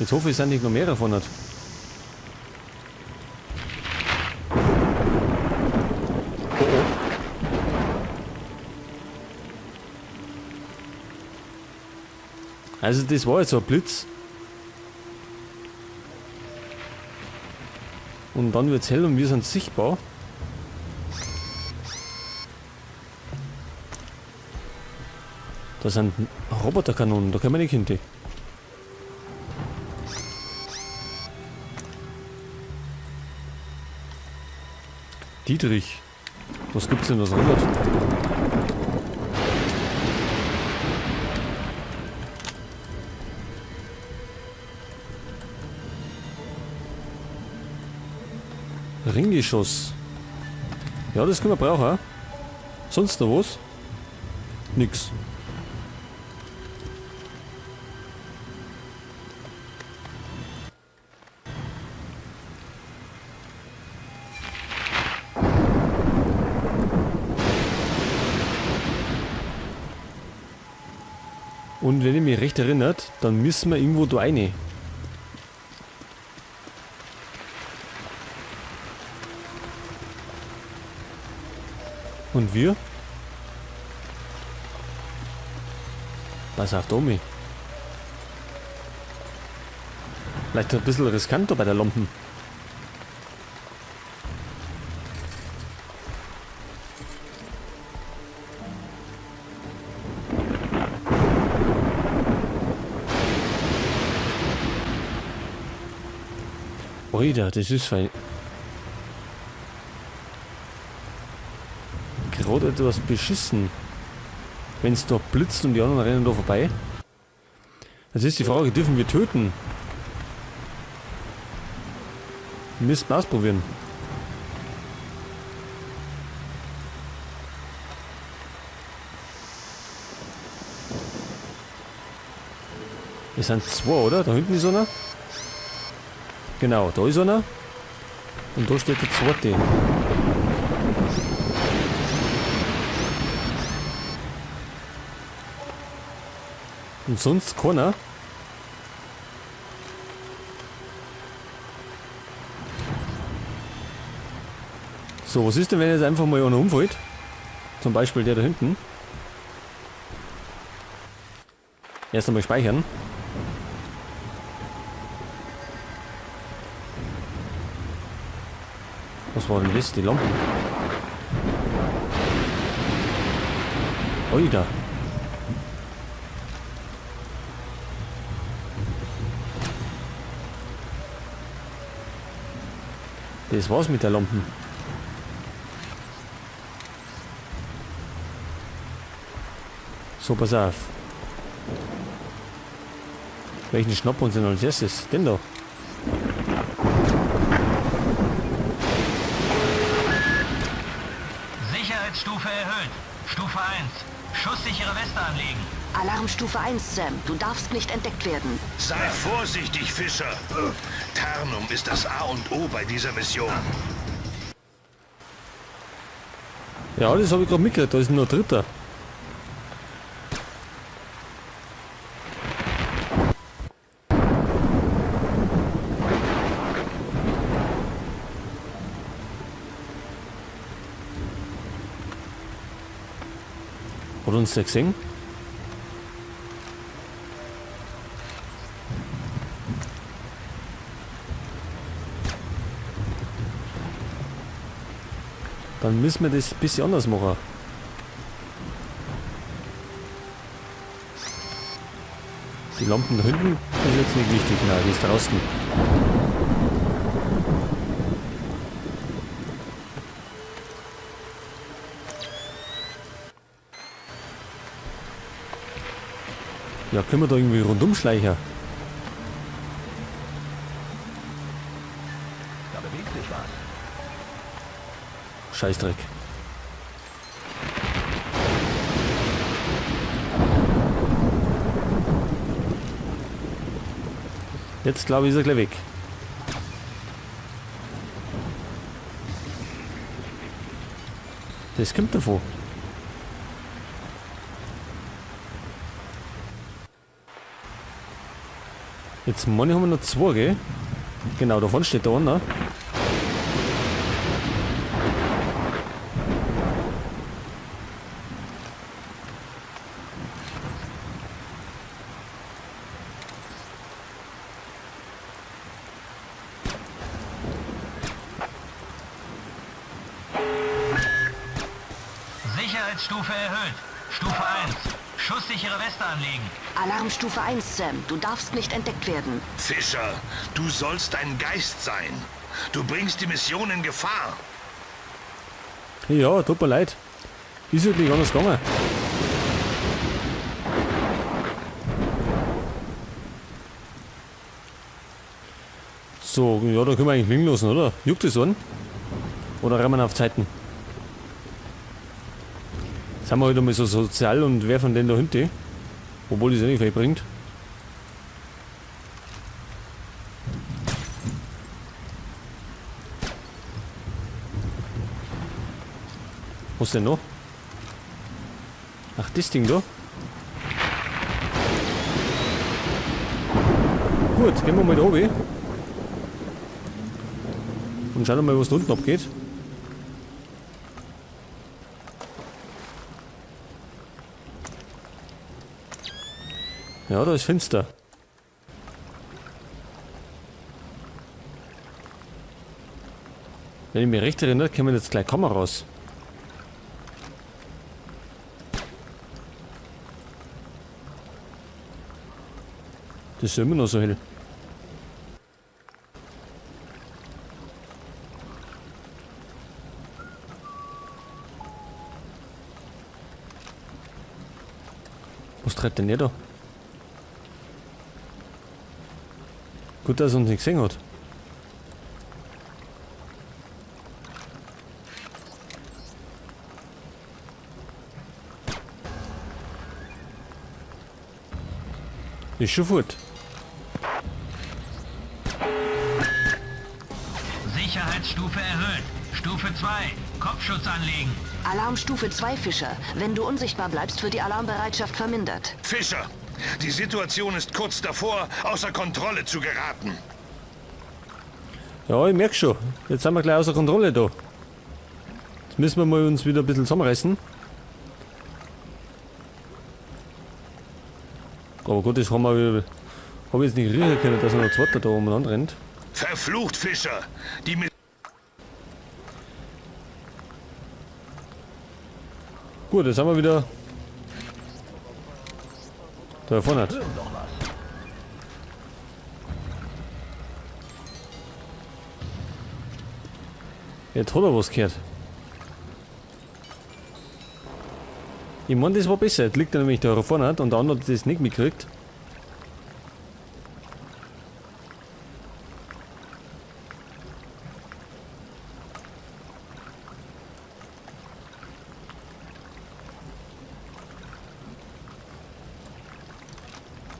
Jetzt hoffe ich, es sind nicht noch mehr davon. Nicht. Oh oh. Also das war jetzt so ein Blitz. Und dann wird's hell und wir sind sichtbar. Da sind Roboterkanonen, da können wir nicht hin. Dietrich. Was gibt's denn, was rundert? Ringgeschoss. Ja, das können wir brauchen. Sonst noch was? Nix. Und wenn ich mich recht erinnert, dann müssen wir irgendwo da rein. Und wir? Pass auf, Tommy. Vielleicht ein bisschen riskanter bei der Lampen. Oida, das ist fein. Gerade etwas beschissen. Wenn es da blitzt und die anderen rennen da vorbei. Jetzt ist die Frage, dürfen wir töten? Wir müssen ausprobieren. Es sind zwei, oder? Da hinten ist einer. Genau, da ist einer. Und da steht der zweite. Und sonst keiner. So, was ist denn, wenn jetzt einfach mal einer umfällt? Zum Beispiel der da hinten. Erst einmal speichern. Was war denn das? Die Lampen. Oida. Das war's mit der Lampen. So, pass auf. Welchen schnappen wir uns denn als erstes? Den da. Sicherheitsstufe erhöht. Stufe 1. Schusssichere Weste anlegen. Alarmstufe 1, Sam. Du darfst nicht entdeckt werden. Sei vorsichtig, Fischer. Tarnung ist das A und O bei dieser Mission. Ja, das habe ich gerade mitgekriegt. Da ist noch ein dritter. Hat uns der gesehen? Dann müssen wir das ein bisschen anders machen. Die Lampen da hinten ist jetzt nicht wichtig. Nein, die ist draußen. Ja, können wir da irgendwie rundum schleichen? Da bewegt sich was. Scheißdreck. Jetzt glaube ich, ist er gleich weg. Das kommt davon. Jetzt meine ich, haben wir noch zwei, gell? Genau, da vorne steht der einer. Sicherheitsstufe erhöht. Stufe 1. Schusssichere Weste anlegen. Alarmstufe 1, Sam. Du darfst nicht entdeckt werden. Fischer, du sollst ein Geist sein. Du bringst die Mission in Gefahr. Ja, tut mir leid. Ist halt nicht anders gegangen. So, ja, da können wir eigentlich liegen lassen, oder? Juckt es an? Oder rennen wir auf Zeiten? Jetzt sind wir halt einmal so sozial und werfen den da hinten. Obwohl das ja nicht viel bringt. Was denn noch? Ach, das Ding da. Gut, gehen wir mal da oben. Und schauen wir mal, was da unten abgeht. Ja, da ist finster. Wenn ich mich recht erinnere, kommen jetzt gleich Kameras. Das ist ja immer noch so hell. Was treibt denn der da? Gut, dass er uns nicht gesehen hat. Ist schon fort. Sicherheitsstufe erhöht. Stufe 2. Kopfschutz anlegen. Alarmstufe 2, Fischer. Wenn du unsichtbar bleibst, wird die Alarmbereitschaft vermindert. Fischer, die Situation ist kurz davor, außer Kontrolle zu geraten. Ja, ich merk schon. Jetzt sind wir gleich außer Kontrolle da. Jetzt müssen wir mal uns wieder ein bisschen zusammenreißen. Aber gut, das haben wir, hab ich jetzt nicht riechen können, dass noch ein zweiter da umeinander rennt. Verflucht, Fischer! Die Gut, jetzt haben wir wieder da vorne. Jetzt hat er was gehört. Ich meine, das war besser. Jetzt liegt er nämlich da vorne und der andere hat das nicht mitgekriegt.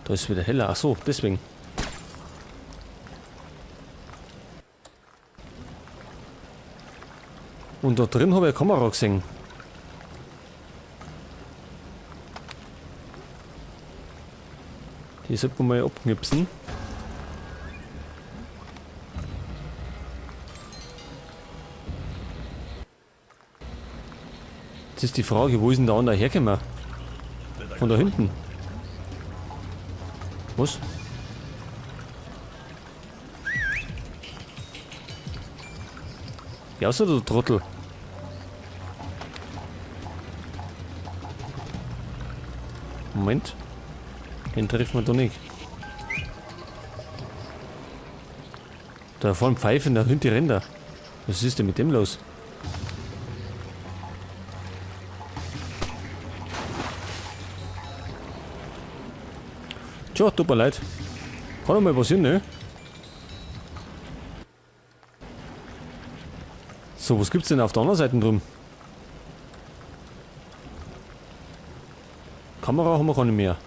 Da ist wieder heller. Ach so, deswegen. Und da drin habe ich eine Kamera gesehen. Die sollte man mal abknipsen. Jetzt ist die Frage, wo ist denn der andere hergekommen? Von da hinten. Was? Ja, so du Trottel. Moment. Den trifft man doch nicht. Da vorne pfeifen, da hinten die Ränder. Was ist denn mit dem los? Tja, tut mir leid. Kann doch mal passieren, ne? So, was gibt's denn auf der anderen Seite drum? Kamera haben wir keine mehr.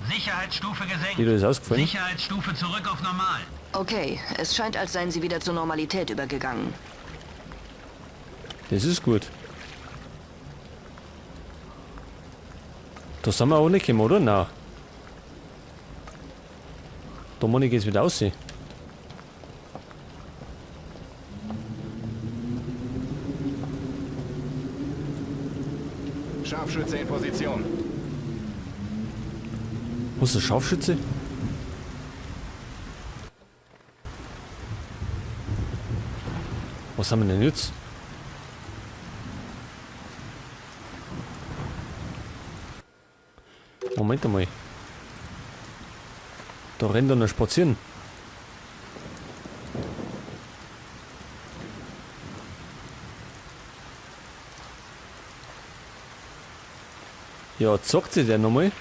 Sicherheitsstufe gesenkt. Jeder ist ausgefallen. Sicherheitsstufe zurück auf normal. Okay, es scheint, als seien sie wieder zur Normalität übergegangen. Das ist gut. Da sind wir auch nicht gekommen, oder? Nein. Da meine ich, geht's wieder aussehen. Scharfschütze in Position. Wo ist der Scharfschütze? Was haben wir denn jetzt? Moment einmal. Da rennt einer spazieren. Ja, zockt sich der nochmal?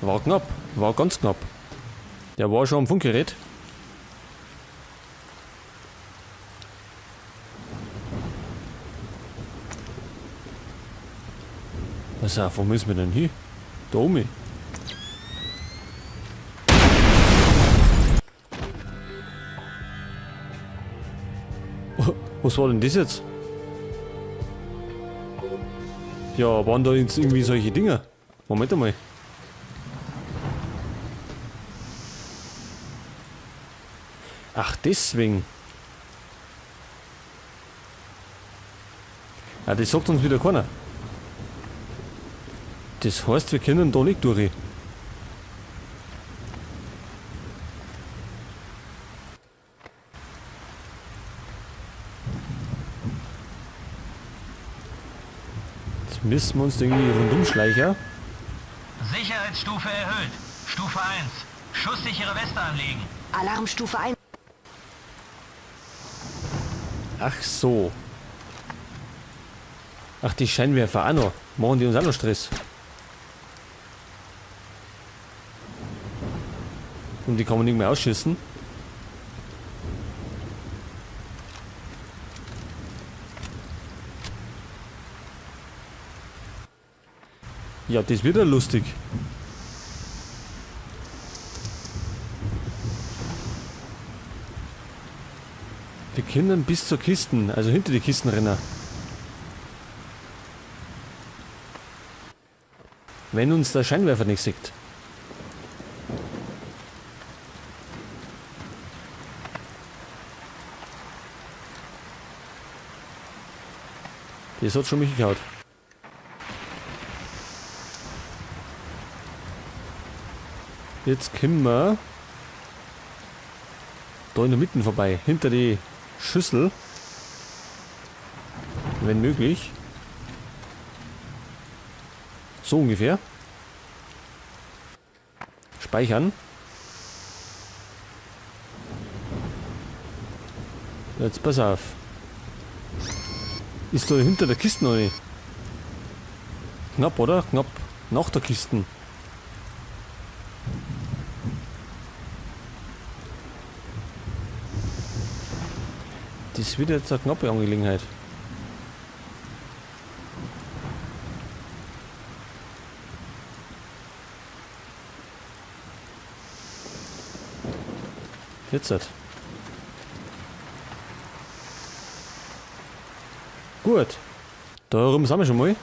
War knapp, war ganz knapp. Der war schon am Funkgerät. Was, wo müssen wir denn hin? Da oben. Was war denn das jetzt? Ja, waren da jetzt irgendwie solche Dinger? Moment einmal. Ach, deswegen. Ja, das sagt uns wieder keiner. Das heißt, wir können da nicht durch. Jetzt müssen wir uns da irgendwie rundum schleichen. Sicherheitsstufe erhöht. Stufe 1. Schusssichere Weste anlegen. Alarmstufe 1. Ach so. Ach, die Scheinwerfer auch noch. Machen die uns auch noch Stress. Und die kann man nicht mehr ausschießen. Ja, das wird ja lustig. Wir können bis zur Kisten, also hinter die Kisten rennen. Wenn uns der Scheinwerfer nicht sieht. Das hat schon mich gehaut. Jetzt kommen wir da in der Mitte vorbei, hinter die Schüssel. Wenn möglich. So ungefähr. Speichern. Jetzt pass auf. Ist da hinter der Kiste noch nicht? Knapp, oder? Knapp nach der Kiste. Das wird jetzt eine knappe Angelegenheit. Jetzt halt. Gut. Darum sind wir schon mal.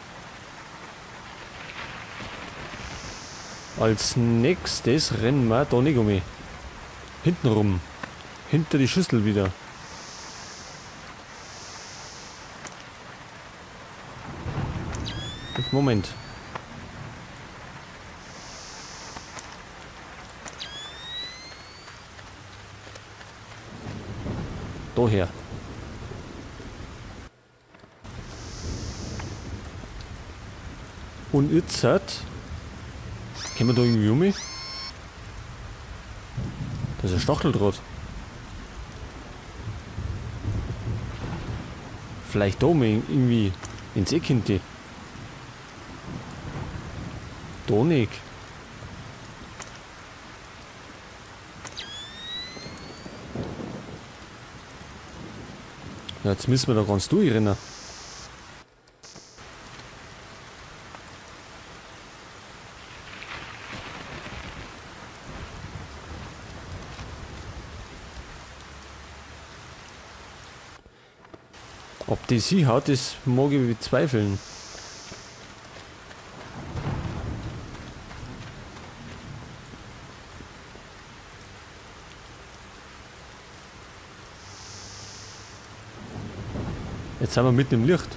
Als nächstes rennen wir da nicht um. Hinten rum. Hinter die Schüssel wieder. Moment. Daher. Und jetzt können wir da irgendwie um? Da ist ein Stacheldraht. Vielleicht da mal irgendwie ins Eck hinten. Da nicht. Ja, jetzt müssen wir da ganz durchrennen. Ob die sie hat, das mag ich bezweifeln. Jetzt sind wir mitten im Licht.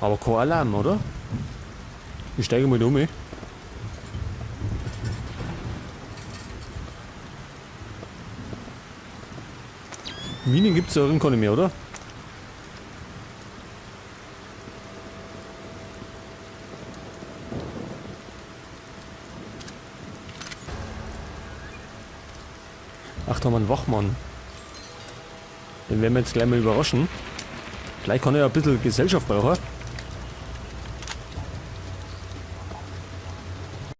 Aber kein Alarm, oder? Ich steige mal um. Minen gibt es ja keine mehr, oder? Ach, da haben wir einen Wachmann. Den werden wir jetzt gleich mal überraschen. Vielleicht kann er ja ein bisschen Gesellschaft brauchen.